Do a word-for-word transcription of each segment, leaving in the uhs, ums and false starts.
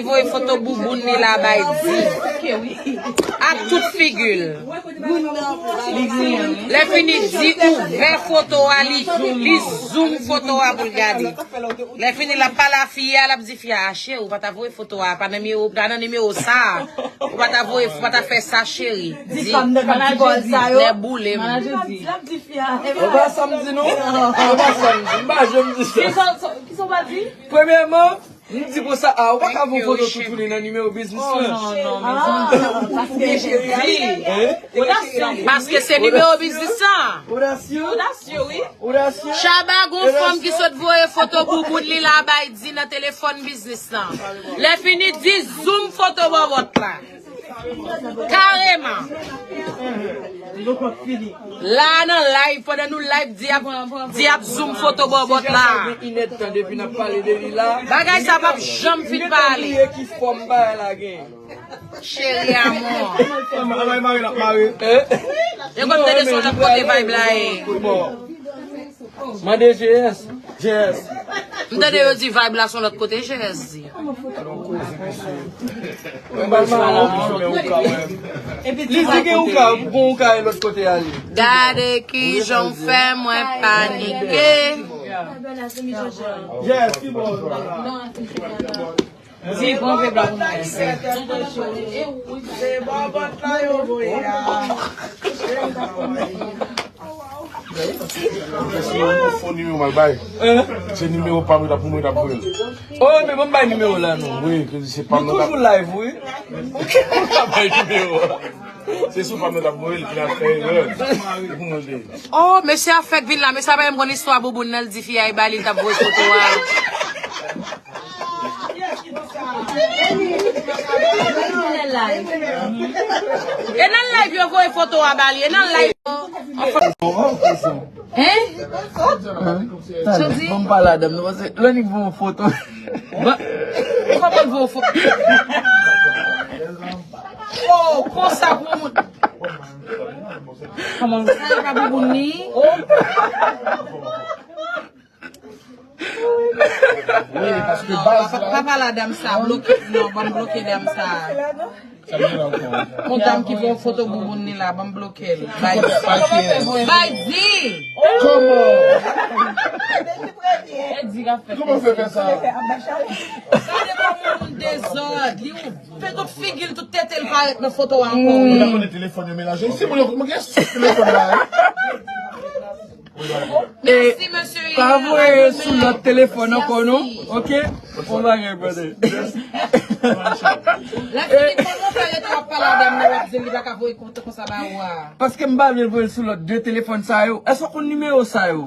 Voye foto bouboun li la bay Di. Ak tout figi l. Lè fini Di ouvè foto a, li, li zoom foto a pou l gade. Lè fini l ap pale a fi a, l ap di fi a, "A cheri, ou pa ta voye foto a, pa nan nimewo, pa nan nimewo sa a. Ou pa ta voye, ou pa ta fè sa, cheri." Di, nèg boule m. E pa sa m di non. E pa sa m di. M pa janm di sa. Premyèman, m di konsa, a, ou pa ka voye foto toutouni nan nimewo biznis lan. Paske se nimewo biznis lan. Shabba, gon fanm ki sot voye foto bouboun li la bay Di nan telefòn biznis lan. Lè fini Di zoom foto bòbòt la. Kareman. La nan live, pandan nou live, Di ap, Di ap zoom foto bòbòt la. Bagay sa p ap janm fin pale. Cheri amor. Yo konn tande se yon lòt kote vibe la ye. Mande G S. G S. M tande yo di vibe la se yon lòt kote, G S di. Li di gen yon ka, gon yon ka e lòt kote ale. Gade kijan w fè mwen panike. G S, ki bò? Di bon vye blag mwen. Se bòbòt la yo voye a. Fo nimewo m al bay. Se nimewo pa mwen t ap pou mwen t ap voye l. Oh, men bon bay nimewo la non. Wi, ke se pa mwen t ap. Nou toujou live, wi. Mwen t ap bay nimewo. Se sou pa mwen t ap voye l, ki t ap fè erè. E pou mwen l te ye. Oh, mesye a fèk vin la, mesye a pa menm konn istwa bouboun nan, l di fi a e ba li, l t ap voye foto a. E nan live yo voye foto a ba li, e nan live. Hein? Talè, ban m pale a dam nan, paske lè nèg voye yon foto. Kòman l voye yon foto? Oh, konsa pou moun. Kòman sa pa bouboun ni? Wi, paske baz la. Papa la dam sa bloke. Non, ban m bloke dam sa. Yon dam ki voye foto bouboun ni la, ban m bloke l. Bay di. Bay di. Kòman? Kòman w fè fè sa? Gade kòman moun dezòd. Li ouvè tout figi l, tout tete l parèt nan foto a ankò. Ou pa konnen telefòn yo melanje. Si moun yo, mwen gen sou telefòn la. Mèsi, mesye. Pa voye sou lòt telefòn ankò non. Ok? Bon bagay, brother. Lè fini, kòman w fè rete w ap pale a dam nan, w ap di l li pa ka voye kontan konsa ba ou a? Paske m pa vle voye l sou lòt de telefòn sa yo. Èske w konn nimewo sa yo?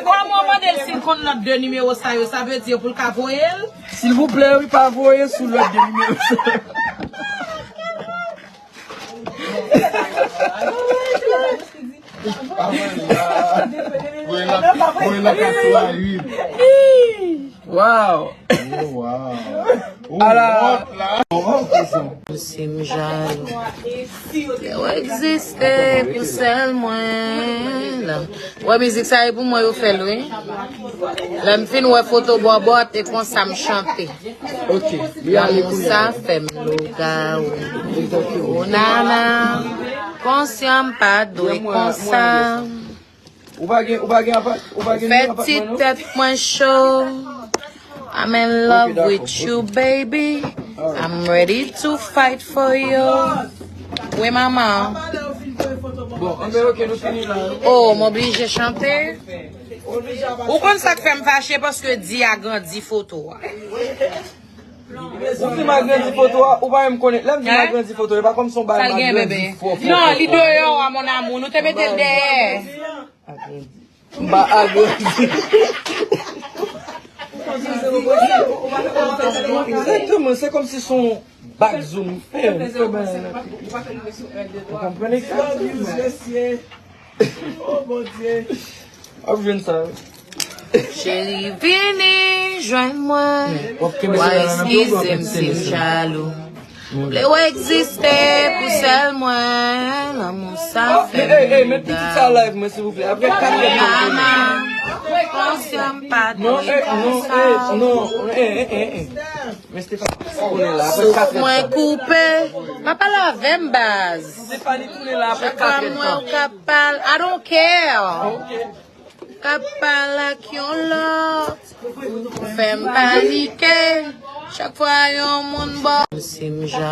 Kòman w mande l si l konn lòt de nimewo sa yo? Sa vle di pou l ka voye l? Silvouplè, wi, pa voye sou lòt de nimewo sa yo. Voye nan kat twa uit. Wow! Ala! Si m jalou. Lè w egziste pou sèl mwen la. Wè mizik sa e pou mwen yo fè l wi. Lè m fin wè foto bòbòt e konsa m chante. Ok, li ale kounye a. Sa fè m lougawou. Oh nana, konsyan m pa dwe konsa. Ou pa gen, ou pa gen apa, ou pa gen Fè apatman ti non? Tèt mwen cho. I'm in love with you, baby. I'm ready to fight for you. Wi, manman. Bon, anben ok, nou fini la. Oh, m oblije chante. Ou konn sa k fè m fache paske Di agrandi foto a. Ou di m agrandi foto a, ou pa menm konnen. Lè m di m agrandi foto, e pa kòm se yon bagay m agrandi fò fò. Non, li deyò a, mon amour. Nou te mete l dèyè. M pa agrandi. Egzakteman, se kòmsi se yon bak zoom. Ou konprann egzakteman. Oh Bondye. W ap jwenn sa. Cheri, vini jwenn mwen. W ap kenbe Wa sila nan men w, w ap eskize m si m eskize. Jalou. Vle w egziste pou sèl mwen. Lanmou sa fè m. Ey, ey, met pitit sa live mwen, silvouplè. Apre kat lè. Mama, konsyan m pa dwe konsa. Non, ey, non, ey, ey, ey, ey. Men Stéphanie tounen la, apre kat lè. Souf mwen koupe. Pa pale avè m, baz. Stéphanie tounen la, apre kat lè. Chak fwa m wè w k ap pale, I don't care. K ap pale ak yon lòt. Ou fè m panike. Chak fwa yon moun bò. Si m jan